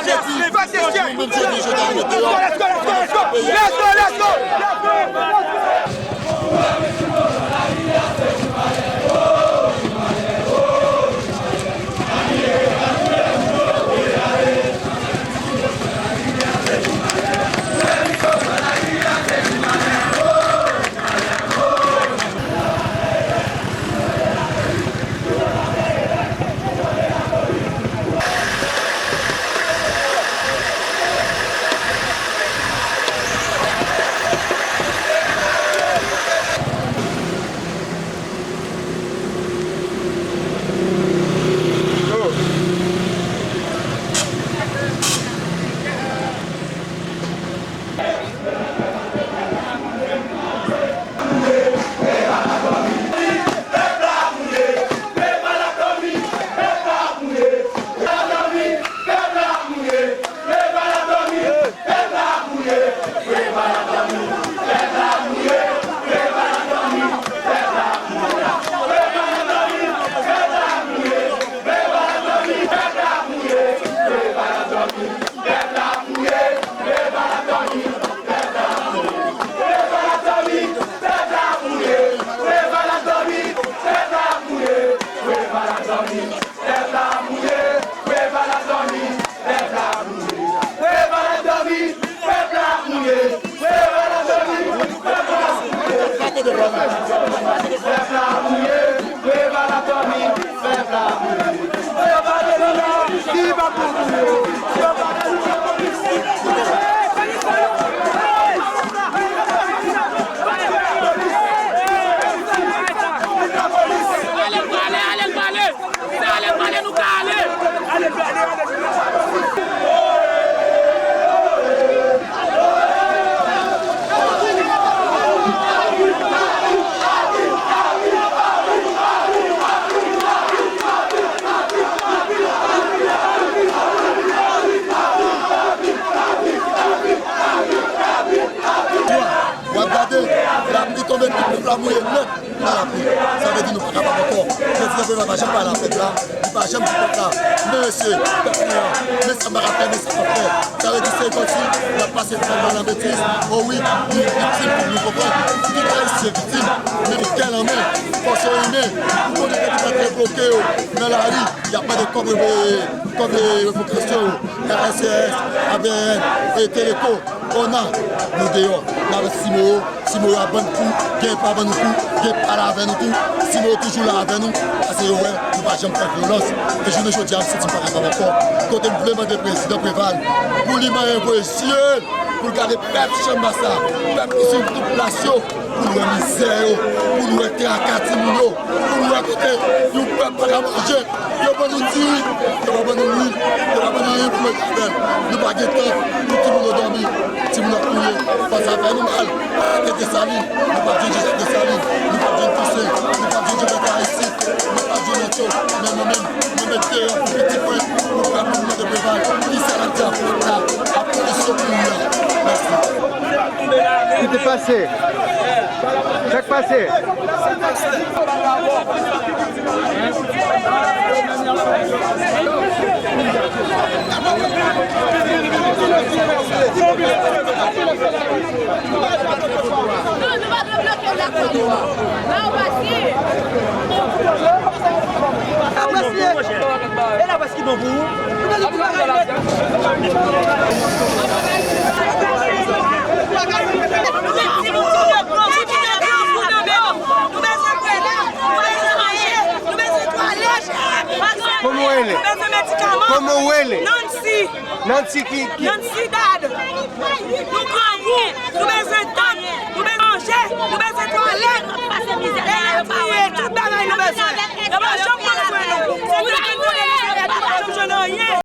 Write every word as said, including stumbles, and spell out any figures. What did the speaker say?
Let's go, let's go, let's go, let's go, let's go, let's go. Ale, ale, ale, ale, ale. Sa ale, pale nou ka ale. W ap gade, lapli tonbe, tout pèp la mouye nèt. Nan lapli. Sa vle di nou pa kapab ankò. Prezidan Preval pa janm pale a pèp la, li pa janm di pèp la, men mesye, pèp mwen an, men sa m pa ka fè, men sa m ap fè. Sa vle di se kòmsi l ap pase pèp la nan betiz. O wi, li viktim, nou konprann. Tout Ayisyen viktim, men nou kè nan men, fòs yo imen, pou konnen ke tout ap bloke yo nan lari, y ap mande kòb, kòb, kòb revokansyon yo, R S E S, A V N, e Teleko. Ona, nou deyò. N ap simo yo, simo yo ap ban n kou, gen pa ban nou kou, gen pale avè nou tou. Simo yo toujou la avè nou, paske yo wè nou pa janm fè vyolans. E jounen jodi a, m santi m pa kapab ankò. Kote m vle mande prezidan Preval, pou li manyen voye zye l, pou l gade pèp Chanmas la, pèp ki sou tout plas yo, pou l wè mizè yo, pou l wè traka timoun yo, pou l wè kote yon pèp pa ka manje. Yo ban nou diri, yo pa ban nou lwil, yo pa ban nou anyen pou manje avè l. Nou pa gen tan pou timoun yo dòmi, timoun ap kriye. Fò sa fè nou mal. Arete Desalin, nou p ap jwenn Jozèf Desalin, nou p ap jwenn Tousen, nou p ap jwenn Joventè Aristid, nou p ap jwenn Antyo. Men mwen menm, mwen met deyò pou pitit mwen, pou pèp mwen mande Preval, kisa l ap di a pèp la, a polis yo kouri a. Mèsi. Ki te pase? Sa k pase? Kòman w rele? Kòman w rele? Nancy. Nancy ki, ki? Nancy Dad. Nou grangou. Nou bezwen tann.